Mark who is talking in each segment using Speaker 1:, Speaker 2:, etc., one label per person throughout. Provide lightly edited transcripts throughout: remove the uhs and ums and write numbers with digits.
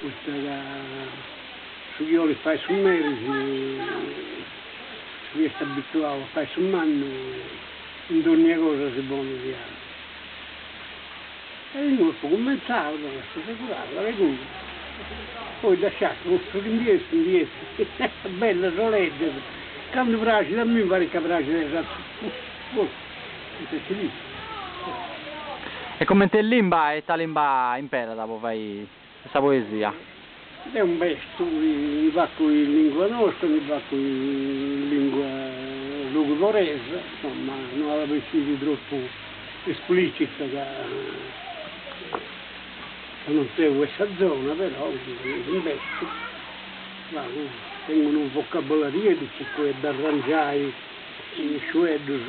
Speaker 1: Poita ca su chi 'olit fai su meri, su chi est abituau a fai su mannu, in dònnia cosa si ponit a. E imoi apu cumentzau, apu segurau calincunu, poi dda sciacu, su chi ndi essit ndi essit, bellas o lègias, candu praxit a mimi parit ca praxit a is atrus puru, boh, ita si dì.
Speaker 2: E comente limba ita limba imperat po fai sa poesia?
Speaker 1: Deu imbestu, ndi facu in lingua nosta, ndi facu in lingua logudoresa, insoma no at a bessiri tropu esplicita ca ca non seu 'e sa zona, però imbestu, pagu, tengu unu vocabolarieddu, circu 'e dd'arrangiai is fueddus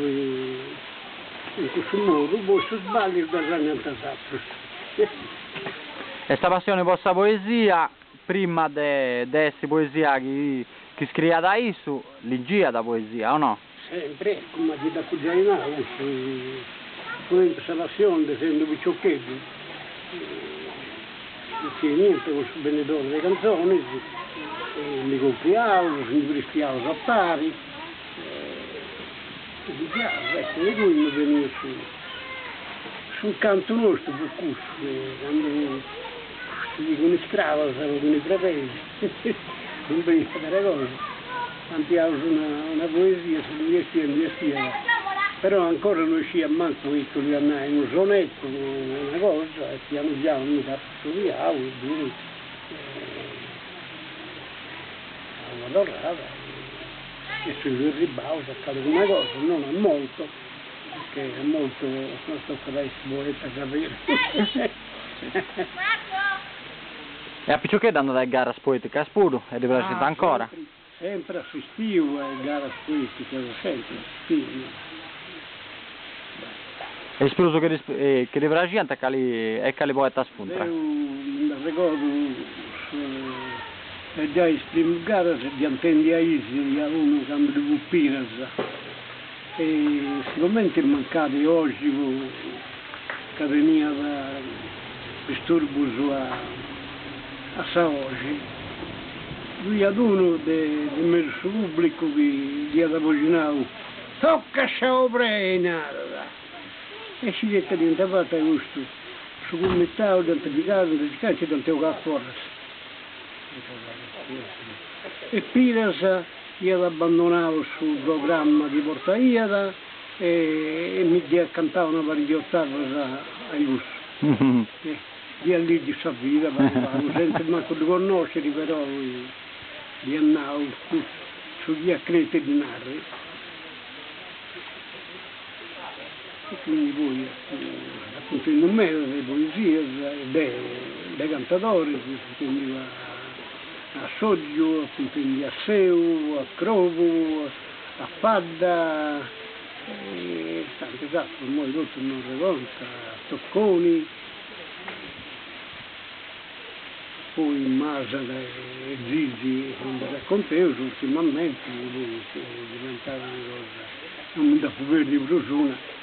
Speaker 1: in cussu modu, poi su sballiu dd'arrangiant is atrus.
Speaker 2: E sa passioni po sa poesia, prima de de essi poesia chi chi scriiat issu, ligiat poesia o no?
Speaker 1: Sempri, cumenti dd'apu giai nau, cussu apu tentu sa passioni de sendu piciocheddu, chi 'eniant cun su bendidori de cantzonis e ndi compriaus, ndi pristiaus a pari e ligiaus, eccu, de inguni m'est beniu su S'incantu nostu fut cussu, candu si cun is crabas o cun is brebeis, non beniat atera cosa, cantiaus una poesia, su chi ndi 'essiat ndi 'essiat, però ancora no isciat mancu ita 'oliat nai unu sonettu, una cosa, e pianu pianu mi dd'apu studiau e biri una torrada e seus arribbaus a calincuna cosa, non a molto Perché a molto no tocat a essi poeta daveru.
Speaker 2: E a piciocheddu andat a is garas poeticas puru e ddi praxint ancora?
Speaker 1: Sempri assistiu a is garas poeticas, sempri assistiu.
Speaker 2: E is prus chi ddi praxiant cali e cali poetas funt?
Speaker 1: Deu mi nd'arregordu giai is primus garas dd'ia a is, iat unu candu ddu fut Piras E sigomenti mancàt 'oxi po ca teniat disturbus a sa 'oxi, ddu iat unu de mesu su pubblicu chi dd'iat aboxinau, Tocca sa 'obrei, narat. E scit ita dd'iant fatu a custu, su cumitau dd'ant pigau, dd'ant circau e nci dd'ant 'ogau a foras. E Piras Iat abbandonau su programma chi portaiat e mi dd'iat cantau una pariga de otavas a i cussu. Dd'iat lìgiu sa vida pagu pagu, sentza mancu ddu connosciri però dd'iat nau su chi iat crètiu de ddi narri. E quindi poi apu intendiu meda de poesias e de cantadoris, apu intendiu a Sotgiu, apu intendiu a Seu, a Crobu, a Fadda e tantis atrus, imoi totus no arregordu, a Tocconi Poi Masala e Zizi non dda conteus urtimamenti, poi est diventada una cosa, non mi nd'apu perdiu prus una.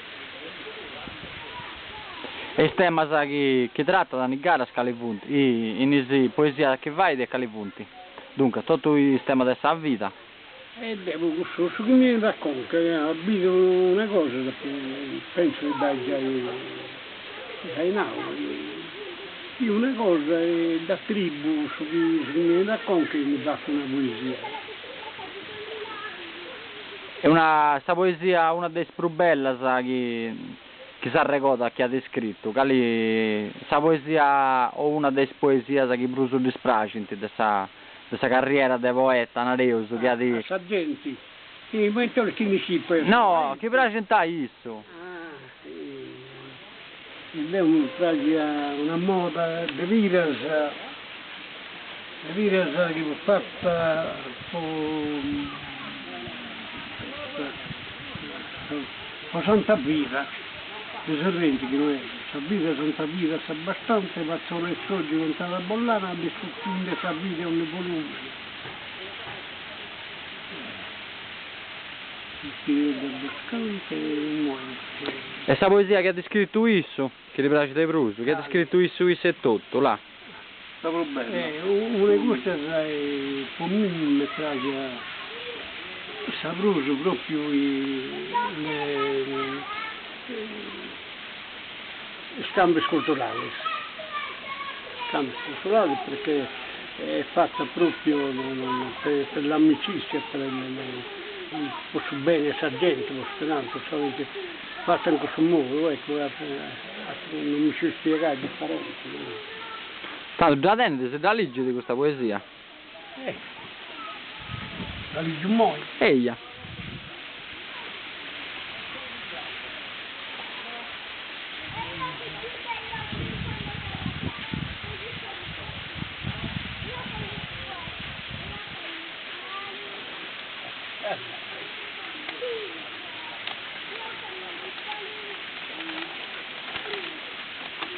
Speaker 2: E is temas chi chi tratat in is garas cali funt? In is poesias chi fait e cali funt? Duncas totu is temas de sa vida.
Speaker 1: E deu cussu su chi mi 'enit a conca, bidu una cosa dd'apu pentzu de dd'ai giai giai nau, biu una cosa e dd'atribu su chi su chi mi 'enit a conca e ndi fatzu una poesia.
Speaker 2: E una sa poesia una de is prus bellas chi chi s'arregodat chi at iscritu, cali sa poesia o una de is poesias chi prus ddis praxint de sa de sa carriera de poeta, nareus, chi at.
Speaker 1: A sa genti? Ma ita 'olis chi ndi scipu
Speaker 2: eo? No, chi praxint a issu.
Speaker 1: Deu mi praxiat una moda de Piras, de Piras chi fut fata po po Santa Vida de Serrenti chi no est sa vida Santa Vida sa bastante Pazzola e Sotgiu cantada bollana discutinde sa vida 'e onni volumene
Speaker 2: E sa poesia chi at iscritu issu, chi ti praxit de prus, chi at iscritu issu issu etotu, là.
Speaker 3: Sa prus bella.
Speaker 1: Una 'e custas po mimmi m'est praxia sa prus propriu Iscambios culturales, iscambios culturales perché est fata propriu per l'amicizia per po su beni 'e sa genti, po su tantu, fata in cussu modu, ecco, non mi sciu spiegai differenti.
Speaker 2: Tando dda tenit, si dda ligit custa poesia?
Speaker 1: Eh, dda ligiu immoi.
Speaker 2: Eia.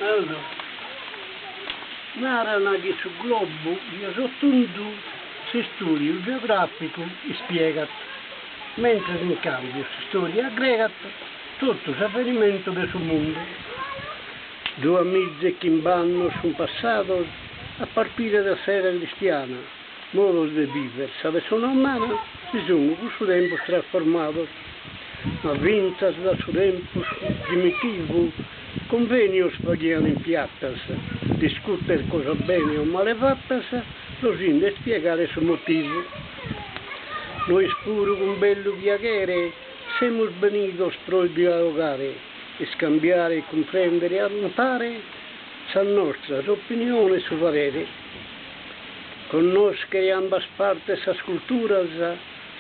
Speaker 1: Allora, naran chi su globu siat tundu, s'istudiu geograficu ispiegat, mentres in cambiu s'istoria aggregat totu s'avvenimentu de su mundu. Duamiza e chimb'annos sun passados a partire da s'era cristiana, modos de viver sa pessona umana si sun cun su tempus trasformados, ma fintzas da su tempus primitivu convenios faghian in piatas, discuter cosas bene o male fatas pro si nde ispiegare su motivu. Nois puru cun bellu piaghere semus benidos pro dialogare, iscambiare e cumprendere umpare sas nostras opiniones su parere. Connòschere ambas partes sas culturas,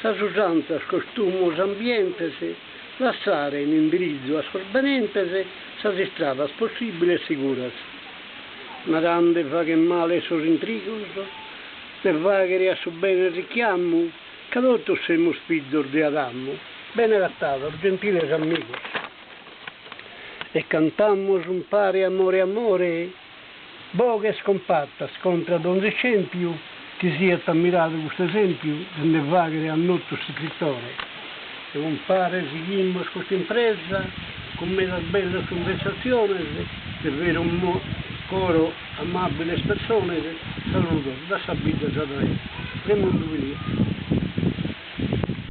Speaker 1: sas usantzas, costumos, ambientes, lassare in indiritzu a sos benentes sas istradas possibiles e siguras. Narande faghen male sos intrigos, de faghere a su bene richiamu, ca totus semus fizos de Adamu. Bene agattados, gentiles amigos. E cantamos umpare amore amore. Boghes cumpatas contra donzi iscempiu, chi siat ammiradu custu esempiu de nde faghere a notu s'iscrittore. E umpare sighimus custa impresa cun medas bellas cunversassiones de veru coro amabiles persones, saludos da sa bidda sadresa. Remundu Pilia.